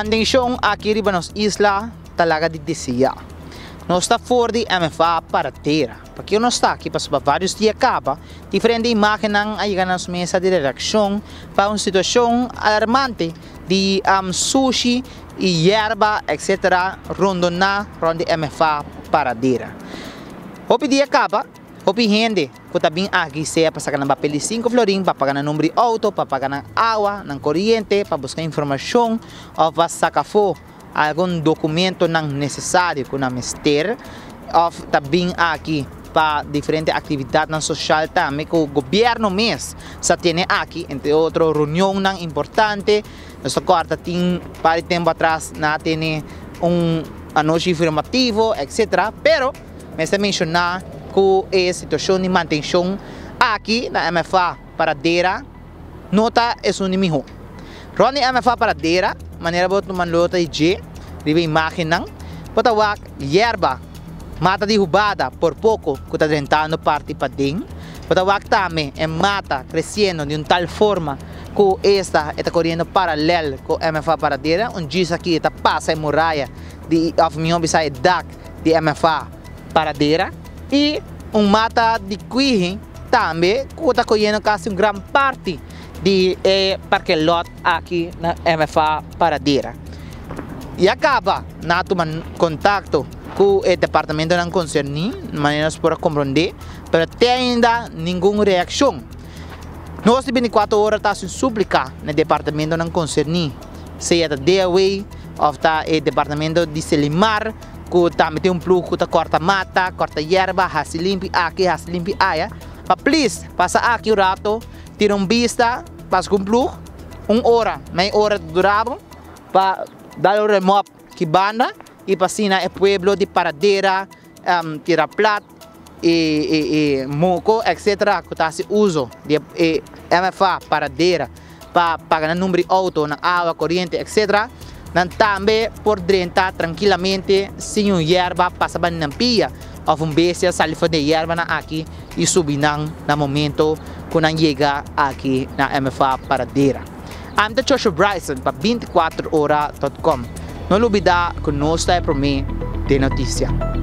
Mantenshon aki riba nos isla ta laga di deseá. Nos ta for di MFA Paradera. Pakiko nos ta aki? Pasobra vários dia kaba, diferente imágennan a yega na nos mesa di redakshon pa un situashon alarmante di sushi i yerba etc. Rondoná rònt di MFA Paradera. Hopi dia kaba, hopi hende ku ta bin aki sea pa saka nan papel di sinku florin, pa paga nan number di outo, pa paga nan awa, nan koriente, pa buska informashon òf pa saka afó algun dokumentonan nesesario ku nan mester òf ta bin aki pa diferente aktividatnan soshal tambe ku gobièrnu mes sa tene aki, entre otro reunionnan importante. Nos ta kòrda tin par di tempu atras nan a tene un anochi informativo etcetera, pero mester menshoná ku e situashon di mantenshon aki na MFA Paradera no ta esun di mihó. Rònt di MFA Paradera, manera bo tuma nota di dje riba e imágennan, bo ta wak yerba, mata di hubada por poko ku ta drentando parti paden. Bo ta wak tambe e mata kresiendo di un tal forma ku esta e ta koriendo paralèl ku MFA Paradera. Un djis aki e ta pasa e muraya di òf mihó bisa e dak di MFA Paradera. I un mata di kwihi tambe ku ta koyendo kasi un gran parti di e parkelot aki na MFA Paradera. Ya kaba nan a tuma kontakto ku e departamentonan konserní, manera nos por a komprondé, pero te ainda ningun reakshon. Nos di bintikuater ora ta hasi un súplika na e departamentonan konserní, sea ta DAW òf ta e departamento di Selimar, ku tambe tin un plug ku ta kòrta mata, kòrta yerba, hasi limpi aki, hasi limpi aya, pa plis pasa aki un rato, tira un bista, pasa ku un plug, un ora, mei ora ta dura bo, pa dal un remòp ki banda i pa asina e pueblo di Paradera, Tira Plat i Moko etcetera ku ta hasi uso di e MFA Paradera pa paga nan number di outo, nan awa, koriente etcetera, nan tambe por drenta trankilamente sin un yerba pasa banda nan pia òf un bestia sali for di e yerbanan aki i subi nan na momento ku nan yega aki na MFA Paradera. Ami ta Joshua Bryson pa 24 ora dot com. No lubida ku nos ta e promé den notisia.